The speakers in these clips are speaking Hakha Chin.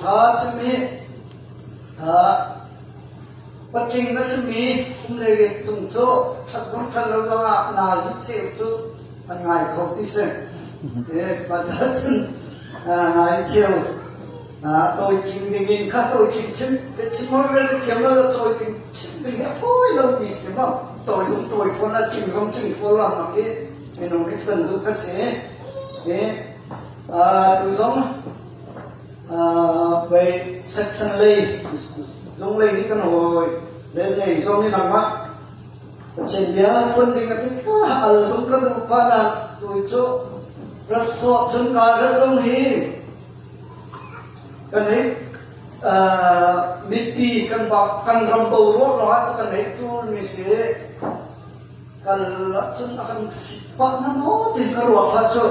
Thawngṭha chimmi patling a simi kum le riat tung cu ṭhat zong ṭhat lo zongah nazi cheu cu an ngai kho ti si. Mah cun ngai cheu tawi king ding in kha tawi king chim chim rel ka thiam lo tawi king chim ding hi a fawi lo ti si maw tawi zong tawi fawn la king zong king fawn la mak i minung hi kan duh kan si tu zong bei section lei zung lei nih kan hawi le lei zong nih nangmah Pathian bia phuan ding a tik al zung ka duh pa nak tu cu rat sawh cun ka rat zong hi kan hei mipi kan bak kan ram boruak lawngah cu kan hei tul mi si kal ahcun a kan sik pah na maw ti ka ruah pah cu.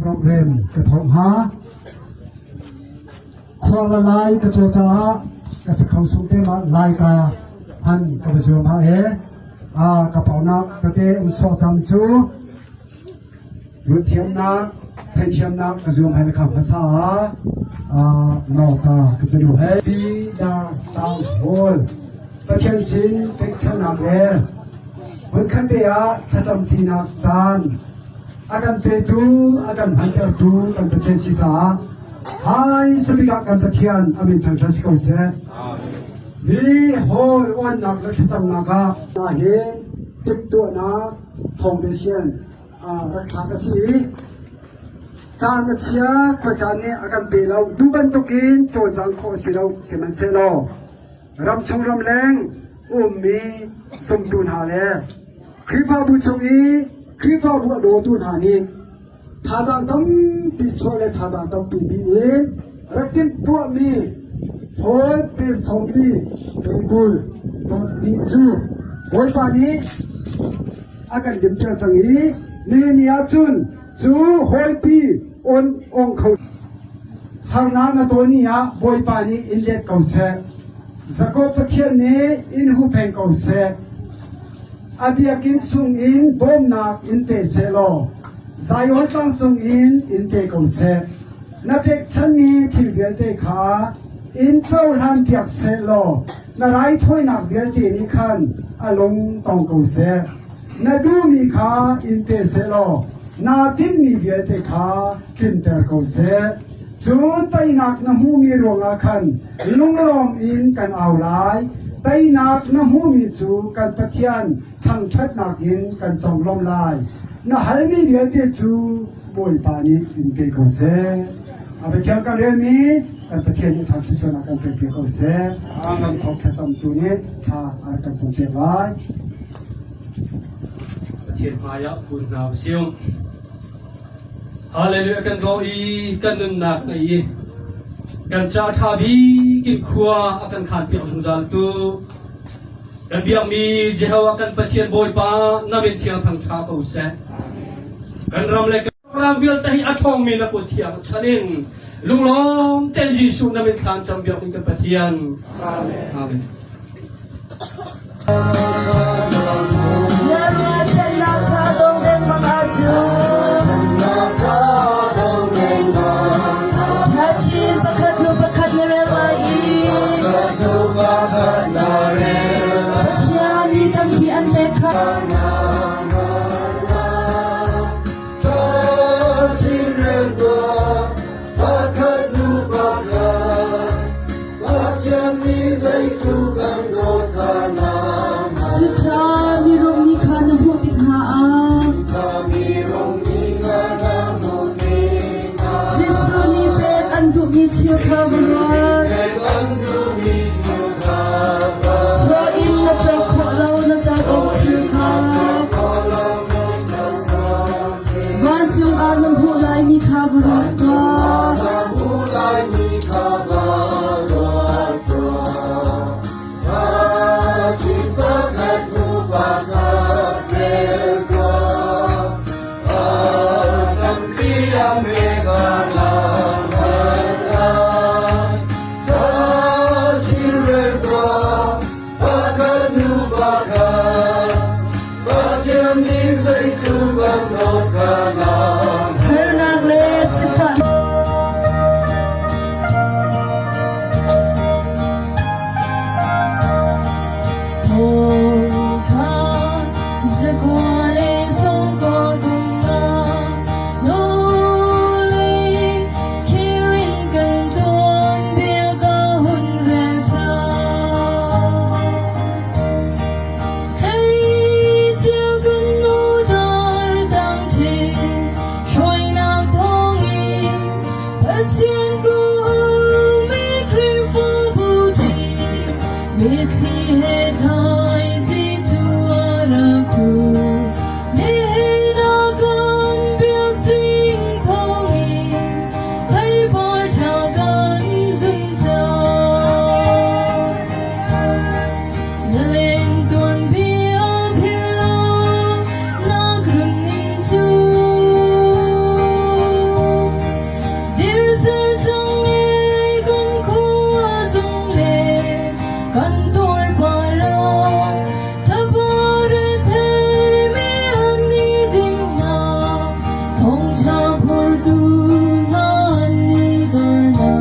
Program ka thawk hnga. Khua la lai ka caw caah ka si kho sung te ma lai ka han ka va zuam ha e. A ka paunak tete um sawh sam cu Ruahthiamnak, theithiamnak ka zuam hai na kha hmasa ah no ta ka si duh he. Pi Dar Town Hall Pathian sin pekchanhnak le hmunkhat te ah thlacamṭinak caan a kan petu a kan hmantertu kan Pathian si caah hai sabik ah kan Pathian a min thangṭhat si ko seh. Hi hall uannak le thlacamnak ah hin timhtuahnak foundation rak thlak a si i caan a chia khuacaan nih a kan pe lo tu bantukin cawlcang khawh a si lo sihmanhsehlaw ramchung ramleng ummi zumtu hna le Khrihfabu chung i Khrihfabu a dawtu hna nih thazaang tampi chuah le thazaang tampi dih in rak timhtuahmi Paul pe sawmli pe 20 dot hnih cu Bawipa nih a kan limter cang i nihin ni ahcun cu hawipi on ong kho harnak na tawn ni ah Bawipa nih in let ko seh. Jakob Pathian nih in huhpeng ko seh. A biakinn chung in bawmnak in pe seh law Zion tlang cung in in pe ko seh. Na pekchanmi thil vialte kha in cohlan piak seh law na raithawinak vialte nih khan a lung tong ko seh. Na duhmi kha in pe seh law naa tinhmi vialte kha tlinter ko seh. Cun teinak na hmuhmi ruangah khan lunglawm in kan au lai. Teinak na hmuhmi cu kan Pathian thangṭhatnak in kan conglawmh lai. Na halmi vialte cu Bawipa nih in pe ko seh. A Pathian kan relmi kan Pathian nih thangṭhat kan pek ko seh. Kan thawk thlacamtu nih thla a rak kan campiak lai. Pathian hmaiah kun hna usih. Hallelujah kan daw i kan nunnak ngei i kan ca ṭha bik in khua a kan khan piak zungzal tu kan biakmi Jehovah kan Pathian Bawipa na min thiang thang ṭha ko seh. Kan ram le ram vialte hi a ṭhawngmi na kut thiang chan in lunglawm tein Jesuh na min thlan cam biak kan Pathian. Amen. Na ruahchannak kha dong dengmang ahcun Thachin pakhat hnu pakhat na rel lai i Pathian nih tampi an pek kha. Sita mirum mi kha na hmuh tik hna ah Jesuh nih pek an duhmi thil kha va ruat. Chaw in na cawk khawh lo na cawk awk thil kha. Vancung ah na hmuh laimi kha va ruat tuah. Pathian ku mi Khrihfabu ti mitthli he thlai zi cu a rak thu. Nihin ah kan biak zing thawngin theipar ṭha kan zun cang. Na len tuanbia philh lo nak running cu Dirser cang i kan khua zung le kan tuar para thabar theimi an ni ding hna thawngṭha phortu hna an ni dor hna.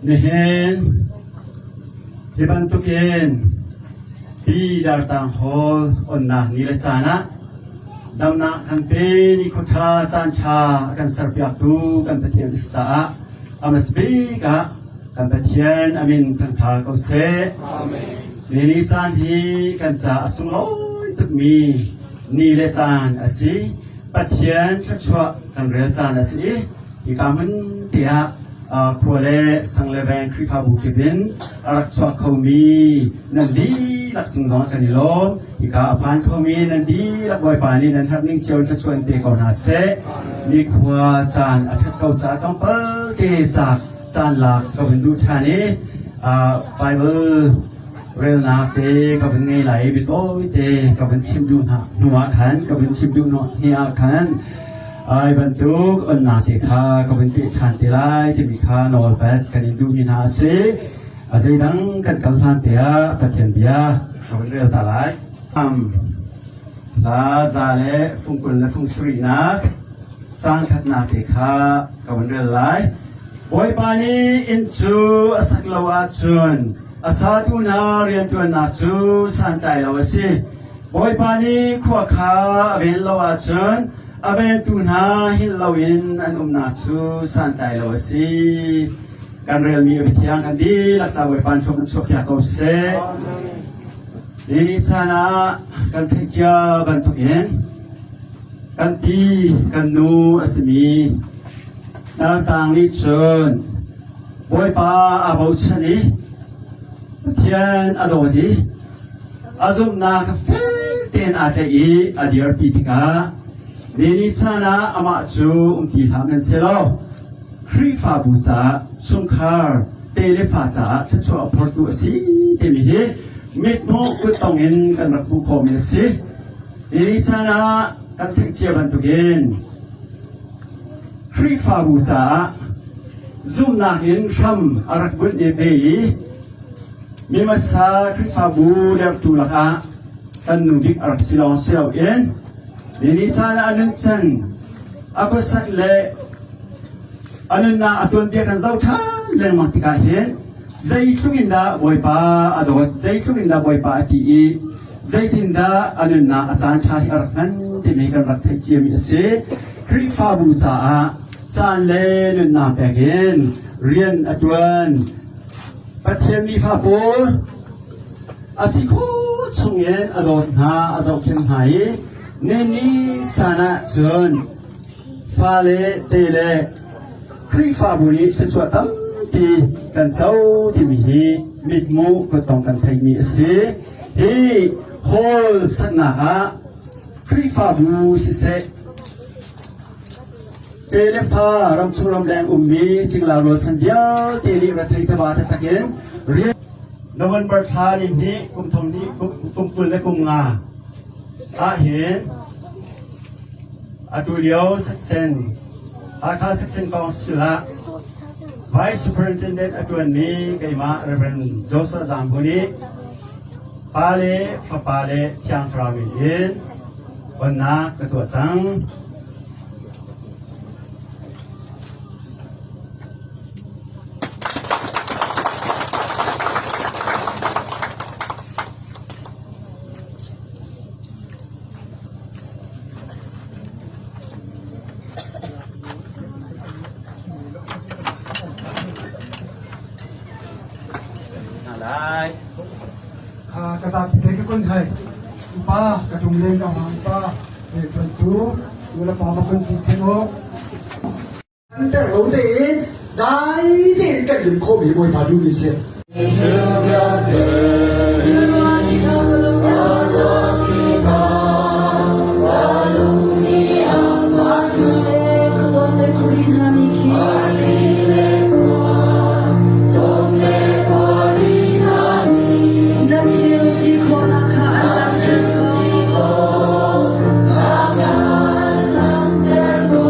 Nihin hi bantukin Pi Dartang Hall onnak ni le caan ah damnak kan pe ni khuaṭha caan ṭha a kan serpiaktu kan Pathian si caah a hmasabik ah kan Pathian a min thangṭha ko seh. Ni ni caan hi kan ca a sunglawi tukmi ni le caan a si. Pathian thluachuah kan rel caan a si i hika hmun te ah khua le sang le veng Khrihfabu kip in a rak chuak khomi nan dihlak cung zong kan i lawm. Hika a phan khomi nan dihlak Bawipa nih nan herh ning cio in thluachuah in pe ko hna seh. Nikhua caan a ṭhat ko caah tlawmpal te caak caan lak ka vun duh ṭhan i Bible relnak te ka vun ngei lai i biatawi te ka vun chim duh hna hnu ah khan ka vun chim duh hnu ah khan ai bantuk onnak te kha ka vun peh ṭhan te lai timi kha nawlpat kan in duhmi hna a si. A zeidang kan kal hlan te ah Pathian bia ka vun rel ta lai. Hla za le fung 20 le fung sarihnak cang khatnak te kha ka vun rel lai. Bawipa nih inn cu a sak lo ahcun a satu hna rianṭuannak cu santlai lo a si. Bawipa nih khua kha a ven lo ahcun a ventu hna hngilh loin an umnak cu santlai lo a si. Kan relmi a biathiang kan dihlak ca Bawipa nih kan chuahpiak ko seh. Ni ni caan ah kan theih cia bantukin kan pi kan nu a simi Tartang nih cun Bawipa aa bochan i Pathian a dawt i a zumhnak fel tein aa tlaih i a dirpi tikah ni ni caan ah amah cu um ti hlah hmanhsehlaw Khrihfabu caah chungkhar te le fa caah thluachuah a phortu a si timi hi mithmuh kuttong in kan rak hmuh khawhmi a si. Ni ni caan ah kan theih cia bantukin Khrihfabu caah zumhnak in hram a rak bunh i ve i mi hmasa Khrihfabu derhtu lakah kan nu bik a rak si lawng si loin ni ni caan ah a nuncan a khuasak le a nunnak a tuanbia kan zoh ṭhan lengmang tikah hin zeitluk in dah Bawipa a dawt, zeitluk in dah Bawipa a ṭih i zeitindah a nunnak a caan ṭha hi a rak hman timi kan rak theih ciami a si. Khrihfabu caah caan le nunnak pek in rian a ṭuan. Pathian mifa pawl a si khawh chungin a dawt hna, a zohkhenh hna i ni caan ah cun fale te le Khrihfabu nih thluachuah tampi kan co timi hi mithmuh kuttong kan theihmi a si. Hi hall saknak ah Khrihfabu siseh, te le fa ramchung ramleng ummi cingla rualchan vialte nih rethei taba taktak in rian November thla ni hnih kum thong ni kum 20 le kum nga ah hin atu lio section Hakha Section Council ah Vice Superintendent a ṭuanmi keimah Reverend Joshua Zangbu nih Pa le Fapa le Thiang Thlarau min in onnak ka tuah cang. Lai. Ka zapi te ka kun hai. Upa ka tum len ka hang pa e tu tu la pa ma kun pi the mo. Ter lo tein dai tein kan lim khawhmi Bawipa duhmi si. Na thil ti khawhnak kha an langhter ko.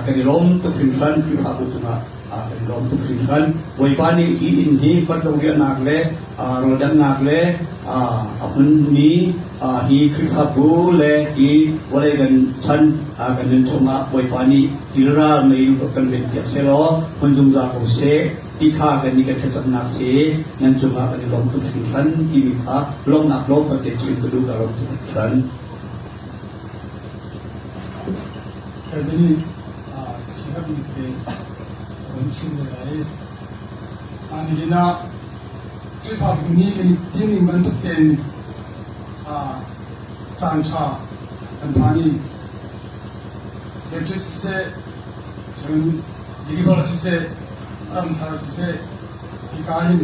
Kan i lawm tuk hringhran Khrihfabu cungah kan i lawm tuk hringhran. Bawipa nih hi inn hi khualtlung riahnak le rawldanghnak le a hmunmi hi Khrihfabu le hi vawlei kan chan kan nun chungah Bawipa nih tilral mei kan ven piak sehlaw hmun zungzal ko seh ti kha kan nih kan thlacamnak si nan cungah kan i lawm tuk hringhran timi kha lawmhnak lawm te chim ka duh ka lawm tuk hringhran. Kazini sihabi te kan chim ve lai. Nihin ah Khrihfabu nih kan i timning bantuk tein caan ṭha kan phan i Baptist siseh, cun Believer siseh, ramthar siseh, hika hin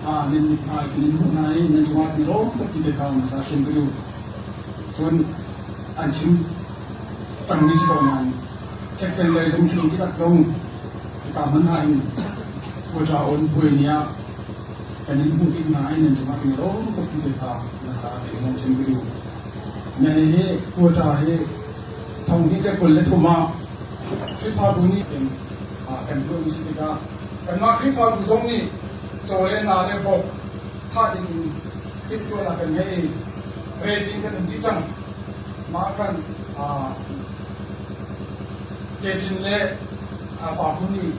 nan mithmai kan in hmuh hna i nan cungah kan i lawm tuk ti te kha hmasa chim ka duh. Cun an chim cangmi si ko nain cheksen lei zung chung dihlak zong hika hmun ah hin Quota on puai ni ah kan in hmuh bik hna i nan cungah kan i lawm tuk ti te kha hmasa tein zong chim ka duh. Na hi quota hi 2023 ah Khrihfabu nih kan tuahmi si tikah kanmah Khrihfabu zong nih caw le na le vok thah ding in timhtuahnak kan ngei i rating kan um dih cang. Mah khan Kechin le Pa Hun nih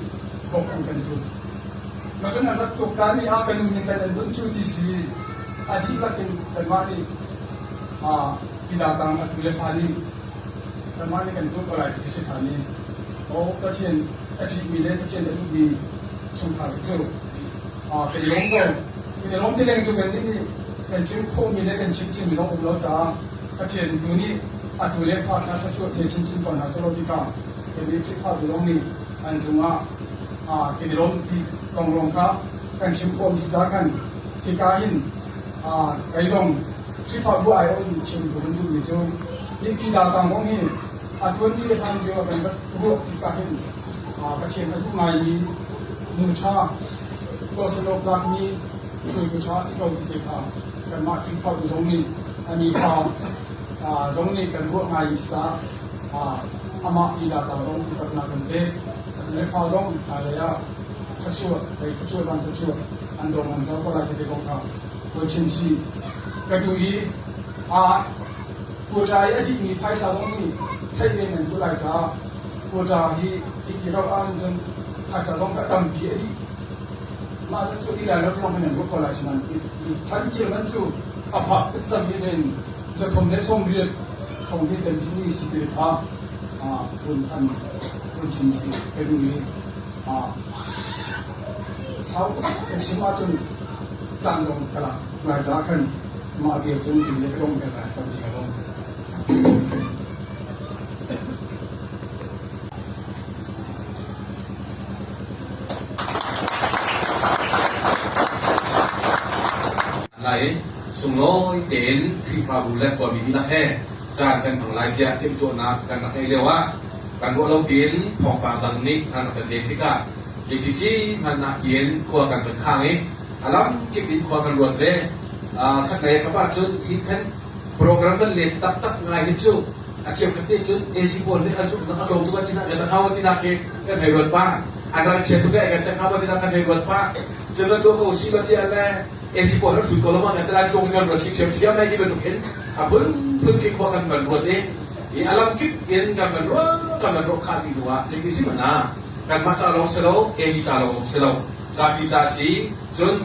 vok an kan tluk. Macun an rak tuk ta ni ah kan nu nih kan an bunh cu ti si a dihlak in kanmah nih tila tang a tu le fa nih kanmah nih kan tuah ko lai ti si ṭhan i aw Pathian a ṭihmi le Pathian a duhmi chungkhar cu kan i lawm ko. Kan i lawm ti leng cu kannih nih kan chim khawhmi le kan chim chinmi zong um lo caah Pathian tu nih a tu le fa kha thluachuah pe chinchin ko hna selaw tikah kannih Khrihfabu zong nih an cungah kan i lawm ti kong lawng kha kan chim khawhmi si caah khan hika hin kei zong Khrihfabu aiawh in chim ka hun duhmi cu hi Pida tang zong hi a tuanmi le hlan lio ah kan rak ruah tikah hin Pathian a duh ngaimi nu ṭha ruahchan tlakmi hruaitu ṭha a si ko ti te kha kanmah Khrihfabu zong nih a nifa zong nih kan ruah ngai i sa amah lila ta zong upatnak kan pek. Lefa zong hmailei ah thluachuah lei thluachuah van thluachuah an dong an co ko lai ti zong kha ka chim chih. Ka duh i quota i a dihmi phaisa zong nih theih ve nan duh lai caah quota hi hiti rauh ahhin cun phaisa zong ka tampi a dih. Mah zat cu ti lai lo zong nan ruah ko lai sinan chan cil man cu a fak tuk cang hi len 380 thong hi kan dihmi si ti kha run an run chim si ka duh i sau tuk ka chim ahcun caan zong ka lak lai caah khan mah bia cun ti le ka dong ka lai ka ti ka dong. Lai sunglawi tein Khrihfabu le khuami dihlak he caan kan hmang lai tiah timhtuahnak kan rak ngeih lioah kan ruah lo piin thawngpang dang nih an rak kan len tikah KTC hmannak tiin khua kan van khang i a lam kip in khua kan ruat ve. Khat lei kap ahcun hi khan program kan let taktak ngai hi cu a cheukhat nih cun AC pawl nih an zumhnak a tlawm tuk an ti hna kan hau ti nak hi kan hei ruat pah an ral chia tuk kan kan hau ti nak kan hei ruat pah cun kan tuah ko si ba tiah le AC pawl an hrut ko lo ma kan lai cung kan ruat chim chiam ai ti bantuk hin a phun phun khi khua kan van ruat i i alam kip in kan van ruah kan van ruah kha ti hnu ah jing si mana kanmah ca lawng si lo AC ca lawng zong si lo zapi ca si cun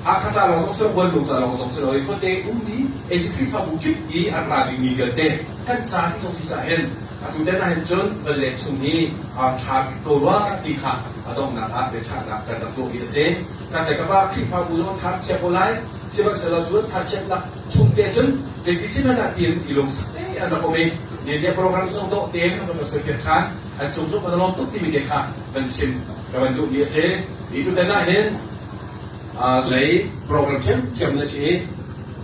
Hakha ca lawng zong si lo Buanlung ca lawng zong si lo i khuate ummi AC Khrihfabu kip i an ra dingmi vialte kan ca ti zong si ca hin atu den ah hin cun vale chung hi ṭha bik ko rua ti kha a donghnak ah biachahnak kan rak tuahmi a si. Kan le kapa Khrihfabu zong tha chia ko lai. Sihmanhsehlaw cu tha chiatnak chung te cun zeiti si hmanh ah tiin i lungsak te an rak um i ni program zong dawh tein an kan suai piak ṭhan. An cung zong kan lawm tuk timi te kha kan chim ka van duhmi a si. Hi tutan ah hin lei program ṭhiamṭhiam na si i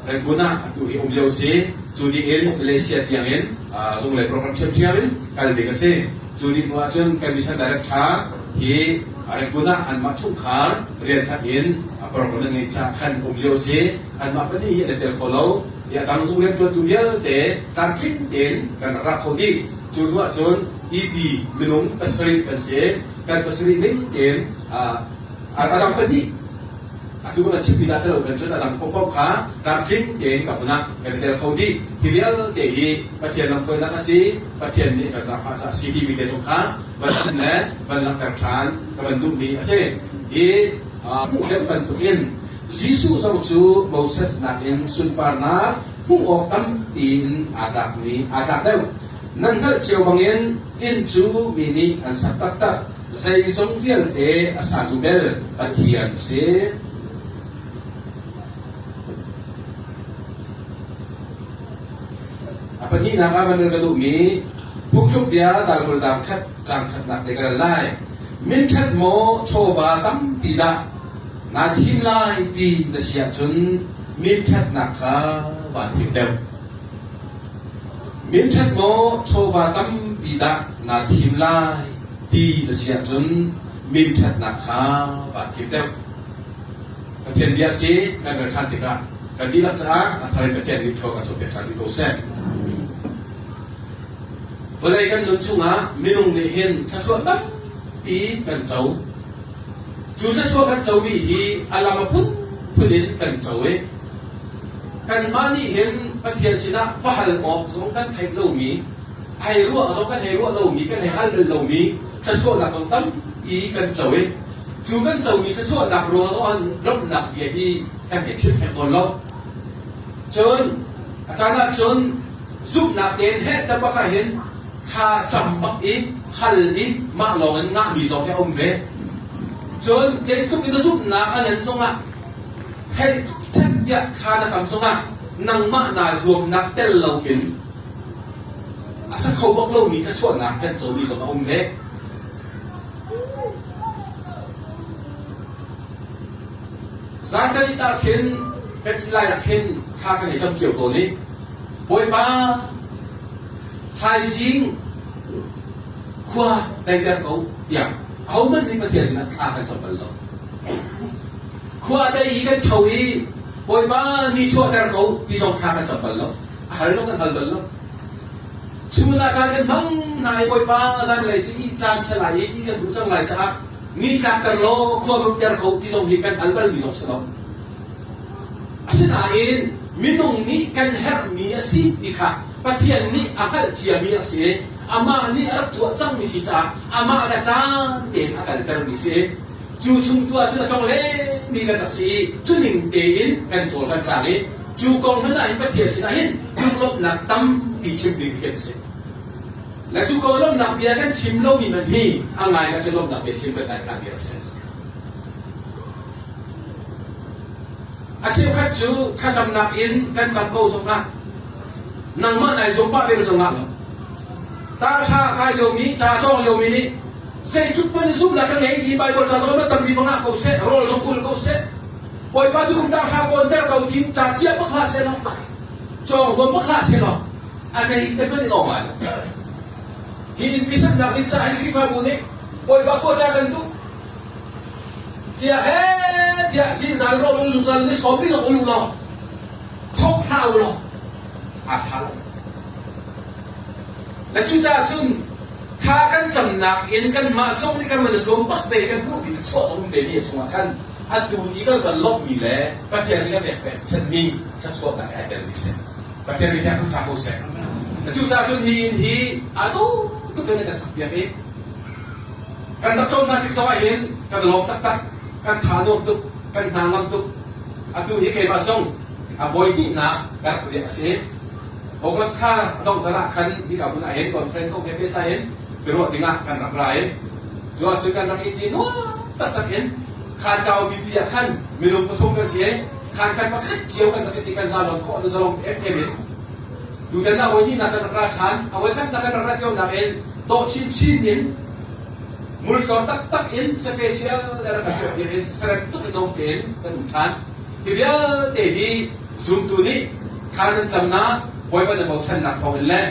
Rangoon ah atu hi um lio si. Cu dih in Malaysia tiang in zunglei program ṭhiamṭhiam in kal ding a si. Cu dih hnu ahcun kan mission director hi Rangoon ah anmah chungkhar rian khat in program an ngeih caah khan um lio si. Anmah pahnih hi an i tel kho lo. I a dang zung rianṭuantu vialte tlamtling tein kan rak ra kho dih. Cu hnu ahcun EP minung pasarih kan si. Kan pasarih ning tein a dang pahnih atu kan chimmi dah ti lo kan cun a dang paohpaoh kha tlamtling tein ka hmun ah kan i tel kho dih. Hi vialte hi Pathian lamhruainak a si, Pathian nih kan zaangfah caah a si timi te zong kha van chim le van langhter ṭhan ka van duhmi a si. Hi hmuh deuh bantukin Jesuh zong cu Moses nakin sunparnak hmuh awk tampi in aa tlakmi aa tlak deuh. Nan hngalh cio bangin inn cu mi nih an sak taktak, zeizong vialte a satu bel Pathian a si. A pahnihnak ah van rel ka duhmi phungthluk bia dal dang khat caang khatnak te ka rel lai. Minṭhat maw chawva tampi dah naa thim lai ti na si ahcun minṭhatnak kha vaa thim deuh. Minṭhat maw chawva tampi dah naa thim lai ti na si ahcun minṭhatnak kha vaa thim deuh. Pathian bia si kan rel ṭhan tikah kan dihlak caah a thar in Pathian nih thlua kan chuahpiak ṭhan dih ko seh. Vawlei kan nun chungah minung nih hin thluachuah tampi kan co. Cu thluachuah kan comi hi a lam a phunphun in kan co i kanmah nih hin Pathian sinah va hal awk zong kan theih lomi, hei ruah zong kan hei ruah lomi, kan hei hal bal lomi thluachuahnak zong tampi kan co i cu kan comi thluachuahnak ruang zong ah lawmhnak bia hi kan hei chim theng tawn lo. Cun a caan ah cun zumhnak tein heh tabak ah hin thla cam bak i hal i mah lawng in ngahmi zong hi a um ve. Cun zeitluk in na zumhnak a ngan zongah hei chet tiah thla na cam zongah nangmah naa zuamnak tel loin a sa kho bak lomi thluachuahnak kan comi zong a um ve. Zan kan it ah khin kan ih lai ah khin thla kan i cam cio tawn i Bawipa thaizing khua daiter ko tiah ahohmanh nih Pathian sinah thla kan cam bal lo. Khua dei i kan tho i Bawipa ni chuahter ko ti zong thla kan cam bal lo. A hal zong kan hal bal lo. Chun ah caan kan hmang hna i Bawipa zanlei cu ih caan si lai i ih kan duh cang lai caah ni tlakter law khua rumter ko ti zong hi kan hal balmi zong si lo. Asinain minung nih kan herhmi a si ti kha Pathian nih a hngalh ciami a si i amah nih a rak tuah cangmi si caah amah le caan tein a kaltermi si. Cu chung tu ahcun a tong lemmi kan rak si i cu ning tein kan cawl kan cang i cu kong hmanh ah hin Pathian sinah hin lunglawmhnak tampi chim ding kan si. Le cu kong lawmhnak bia kan chim lomi hmanh hi a ngai ahcun lawmhnak bia chim kan daithlan ding a si. A cheukhat cu thlacamnak in kan cam ko zongah nangmah nai zuam pah vel zongah lo tarhla kai liomi ca cawng liomi nih zeitluk man zumhnak ka ngei ti Bible ca zong tampi bangah ko seh rawl zong ul ko seh Bawipa tukum tarhla kawnter ko tin ca cia bak hlah seh law cawng huam bak hlah seh law a zei te hmanh in awng lai lo hi in pisatnak in ca hi Khrihfabu nih Bawipa quota kan duh tiah he tiah zingzal rawl ul zungzal ni sawm ni zong ul law thok hlah u law aa sa lo le cucaah cun thla kan camnak in kanmah zong nih kan van i zuam bak ve kan duhmi ka chuah a um ve mi a chungah khan atu i kan van lawmhmi le Pathian sin kan pek pek chanmi thluachuahnak ai tel mi si Pathian nih kan ṭha ko seh cucaah cun hi inn hi aa dawh tuk in kan sak piak i Kan rak cawnnak tik zongah hin kan lawm taktak, kan tha nuam tuk, kan hna ngam tuk. Atu hi keimah zong a voi hnihnak ka rak riak a si. August thla a dongh zan ah khan hika hmun ah hin conference kong he pehtlai in biaruah dingah kan rak ra i cu ahcun kan rak i ti nuam taktak in khan kau pipi ah khan minung pathum kan si i khan khat pakhat cio kan rak i ti kan zalon khawh an zalong emem in tutan ah voi hnihnak kan rak ra ṭhan a voi khatnak kan rak rat lionak in dawh chinchin in multlor taktak in special le rak kan tuah piak i sarem tuk in dong tein kan um ṭhan. Hi vialte hi zumtu nih thla nan camnak, Bawipa na bochannak thawngin le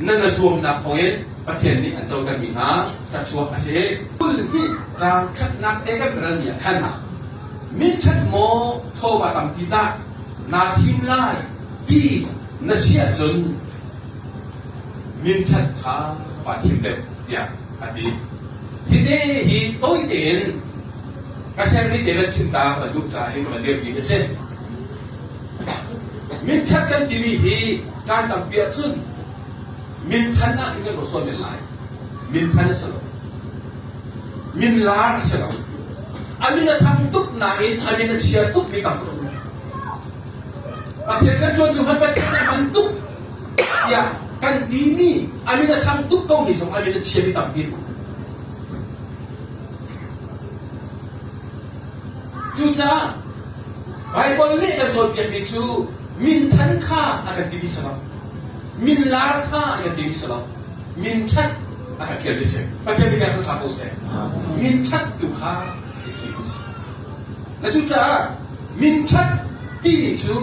nan na zuamnak thawngin Pathian nih an cotermi hna thluachuah a si. Kul hnih caang khatnak te kan ralmi ah khan minṭhat maw chawva tampi dah naa thim lai ti na si ahcun minṭhat kha vaa thim deuh. tiah a ti. Hi te hi tawi tein ka sermi te van chim ta ka van duh caah hin ka van dirpi a si. Minṭhat kan timi hi caan tampi ahcun minthan ah hin kan ruah sual men lai. Minthan a si lo. Min lar a si lo. A min a thang tuk nain a min a chia tuk mi tam tuk. Pathian kan ṭuantu hmanh Pathian a hman tuk tiah kan timi a min a thang tuk komi zong a min a chiami tampi an um. Cucaah Baibal nih kan cawnpiakmi cu minthan kha a kan timi si lo. Minlar kha a kan timi si lo. Minṭhat a kan fialmi si. Pathian bia kan ṭha ko seh. Minṭhat tu kha i thim a si. Na cucaah minṭhat timi cu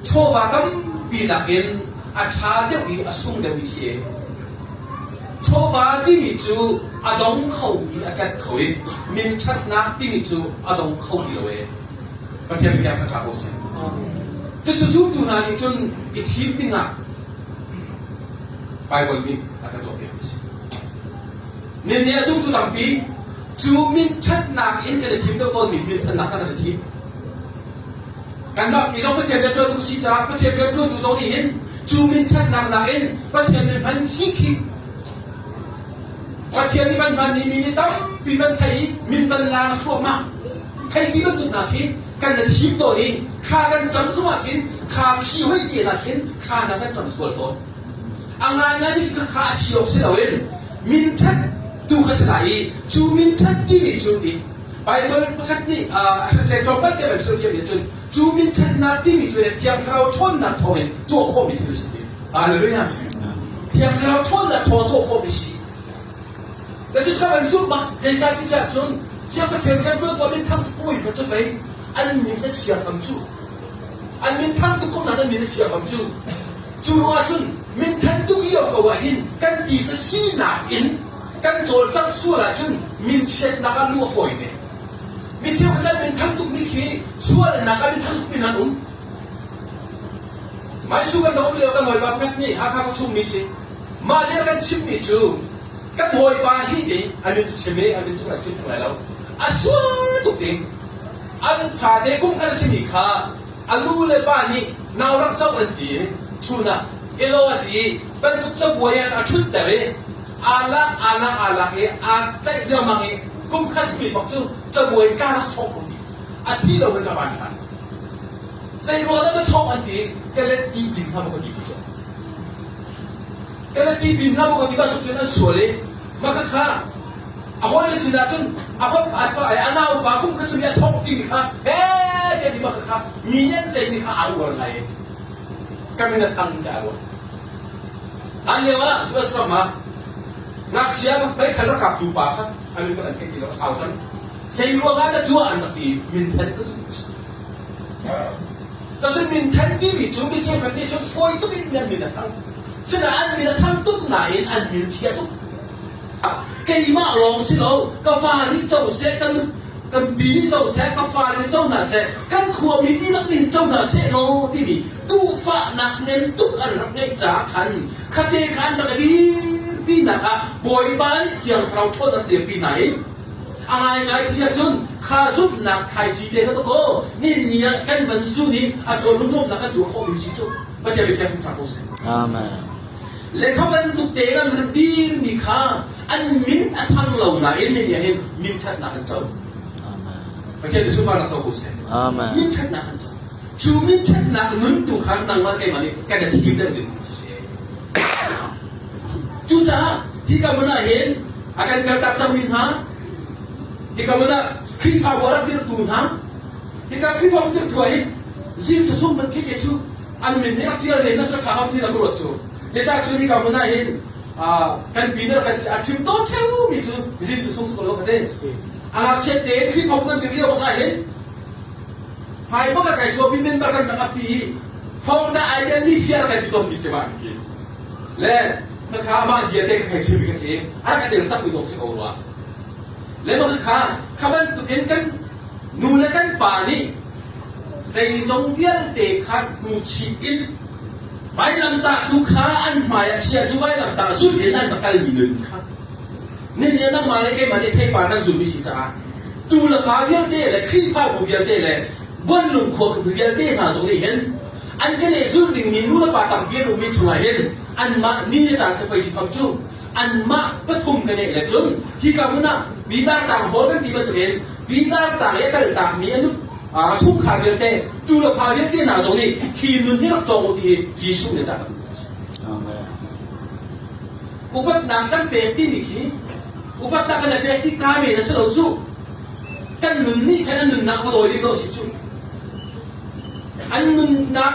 chawva tampi nakin a ṭha deuh i a sung deuh i si. Chawva timi cu a dong kho i a cat kho i minṭhatnak timi cu a dong kho ti lo ee. Pathian bia kha ṭha ko seh. Cucu zumtu hna nih cun i thim dingah Baibal nih a kan cawnpiakmi a si. Nin nih a zumtu tampi cu minṭhatnak in kan i thim deuh tawnmi minthannak kha kan i thim. Kanmah mi zong Pathian rianṭuantu si caah Pathian rianṭuantu zong nih hin cu minṭhatnak nakin Pathian nih hman si khi Pathian nih kan hman i mi nih tampi kan theih i min van la thluahmah hei ti bantuk hna khi kan i thim tawn i thla kan cam zongah khin thla khi hoi te na khin thla na kan cam sual tawn. A ngaingai ti cu kha a si awk si loin minṭhat tu kha si lai i cu minṭhat timi cu ti Baibal pakhat nih a tlawmpal te van chim thiam cun cu minṭhatnak timi cu Thiang Thlarau ṭhawnnak thawngin tuah khawhmi thil a si. Hallelujah. Thiang Thlarau ṭhawnnak thawng tuah khawhmi si. Na cu kan zumh bak zeicah ti siah cun Siang Pathian rian ṭuan tuah min thang tuk pui cu pei an min ca chia fam cu an min thang tuk ko nain an min a chia fam cu Cu ruangah cun minthan tuk lio ko ah hin kan tisa sinak in kan cawlcangh sual ahcun minchiatnak ah luh a fawi te. Mi cheukhat cun minthang tukmi khi sualnak ah minthang tukmi hna an um. Maisu kan rak um lio kan hawipa pakhat nih Hakha khuachung mi si. Mah nih a kan chimmi cu kan hawipa hi ti a min cu chim i a min cu kan chim theng lai lo. A sual tuk ti. An fate kum khat a simi kha A nu le pa nih nau rak zoh an ti i chun ah elaw a ti i bantuk cabuai ah a ṭhutter i aa lak aa lak aa lak i aa tlaih riangmang i kum khat simi bak cu cabuai ka rak thawk ko ti a thi lo in ka van ṭhan. Zei ruang dah na thawk an ti i ka let ti bing hna maw ka ti ti cu. Ka let ti bing hna maw ka ti bantuk cun an sual i mah khakha A hawile sinah cun a fap a fa a naupa kum kha cu a thawk timi kha he tiah ti bak kha mi nih an ceihmi kha aa uar ngai i ka min a thang tiah a ruah. Hlan lio ah US ram ah ngakchia meikhan rak kaptu pa kha a min an theih ti lo sau cang. Zei ruangah dah tuah an rak ti minthen ka duh ti Cun minthen timi cu mi cheukhat nih cun fawi tuk in an min a thang. Sinain an min a thang tuk nain an min chia tuk. Keimah lawng si lo, ka fa nih co seh, kan kan pi nih co seh, ka fale nih co hna seh, kan khuami dihlak nih co hna seh law timi duhfahnak nem tuk an rak ngeih caah khan khate kha an rak i dirpinak ah Bawipa nih Thiang Thlarau ṭhawn a dirpi hna i a ngaingai ti ahcun kha zumhnak thlaici te kha dakaw ninni ah kan van zun i a thaw lunglawmhnak kan tuah khawhmi si cu Pathian biathiang ṭha ko seh. Amen. Le kha bantuk te an rak dirmi kha an min a thang lo nain ni nih hin min ṭhatnak an co. Pathian nih sunparnak co ko seh. Amen. Min ṭhatnak an co. Cu min ṭhatnak nun tu kha nangmah keimah nih kan i thim deuh ding cu si. Cucaah hika hmun ah hin a kan kaltak cangmi hna, hika hmun ah Khrihfabu a rak dirhtu hna, hika Khrihfabu dirhtu ah hin zing thusung hmanh khi cu an min nih rak ṭial len na ṭha ngam ti na ka ruat cu. Zeicah cun hika hmun ah hin kan pi nih kan a chim tawn ṭheumi cu zing thusung su lo kha te. A ngakchiat tein Khrihfabu kan dir lio ah hin hmai bak a kai chuahpi member kan rak api i thong dah ai tel mi sia rak kan ti tawnmi si ma ki le khakha amah bia te ka thei chimmi ka si a rak ka tel tak mi zong si ko rua le ma khakha kha bantuk in kan nu le kan pa nih zeizong vialte kha hnuchih in vailamtah tu kha an hmai ah chia cu vailamtah zulh in an va kalmi nun kha. Nin nih nangmah le keimah nih theipar kan zulmi si caah tu le fa vialte le Khrihfabu vialte le Buanlung khua vialte hna zong nih hin an kan i zulh dingmi nu le pa tampi an ummi chungah hin anmah ni le caan cu pei si fam cu anmah pathum ka neih le cun hika hmun ah Peter tang hawl kan ti bantukin Peter tang i a kal takmi a nu chungkhar vialte tu le fa vialte hna zong nih hi nun hi rak cawng u ti hi Jesuh nih a cah Upatnak kan pek timi khi upatnak kan pek ti ka men a si lo cu. Kan nun nih khan an nunnak va dawi ding dawh si cu. An nunnak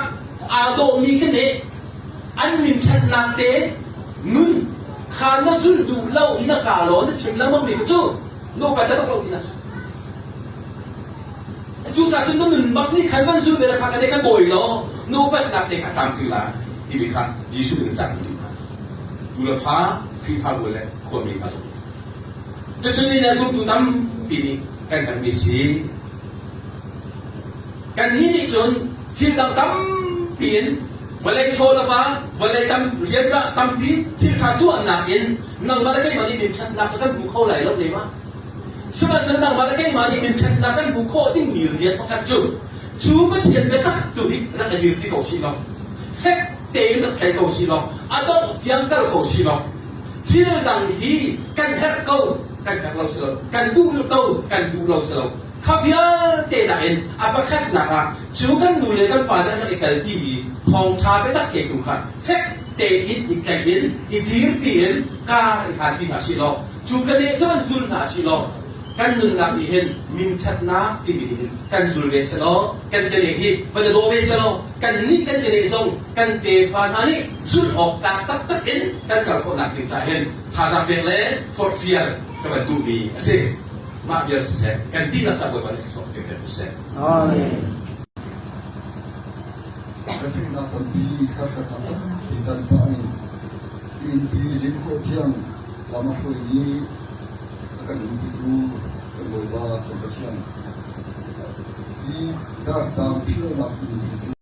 aa dawhmi ka neh an min ṭhatnak te nun kha na zulh duh lo i na kaa law na chim lengmang mi kha cu na upat taktak lo tinak si. Cucaah cun na nun bak nih khan van zul ve le kha kan i kan dawi law na upatnak te kha tlamtling lai timi kha Jesuh nih cah duh hna. Tu le fa Khrihfabu le khuami hna zong. Cucun ni le zumtu tampi nih kan herhmi si. Kannih nih cun thil dang tampi in vawlei chaw le va, vawlei tam rian rah tampi thil ṭha tuahnak in nangmah le keimah nih minṭhatnak cu kan hmu kho lai lo ne ma. Sihmanhsehlaw nangmah le keimah nih minṭhatnak kan hmu khawh dingmi rian pakhat cu cu Pathian biatak tu hi rak i dirpi ko sih law, fek tein rak thei ko sih law, a dongh tiang kal ko sih law, thil dang hi kan herh ko, kan herh lo si lo, kan duh ko, kan duh lo si lo, Kha vialte nakin a pakhatnak ah cu kan nu le kan pa nih an rak i kalpimi thawngṭha biatak te tu kha fek tein i tlaih in i dirpi in kar i hlanpi hna sih law cu ka neh cu van zul hna sih law kan nunnak nih hin minṭhatnak timi nih hin kan zul ve selaw kan keneh hi van i dawh ve selaw kan nih kan keneh zong kan tefa hna nih zulh awk tlak taktak in kan kal khawhnak ding caah hin thazaang pek le forhfial ka van duhmi a si. Mah vial siseh, kan dihlak ca Bawipa nih thluachuah pe pek usih. Amen. Retheihnak tampi, harsatnak tampi kan pah in innpi lim khawh tiang lam a hruai i a kan umpitu kan Bawipa kan Pathian. Hi dartang philhnak innpi cu.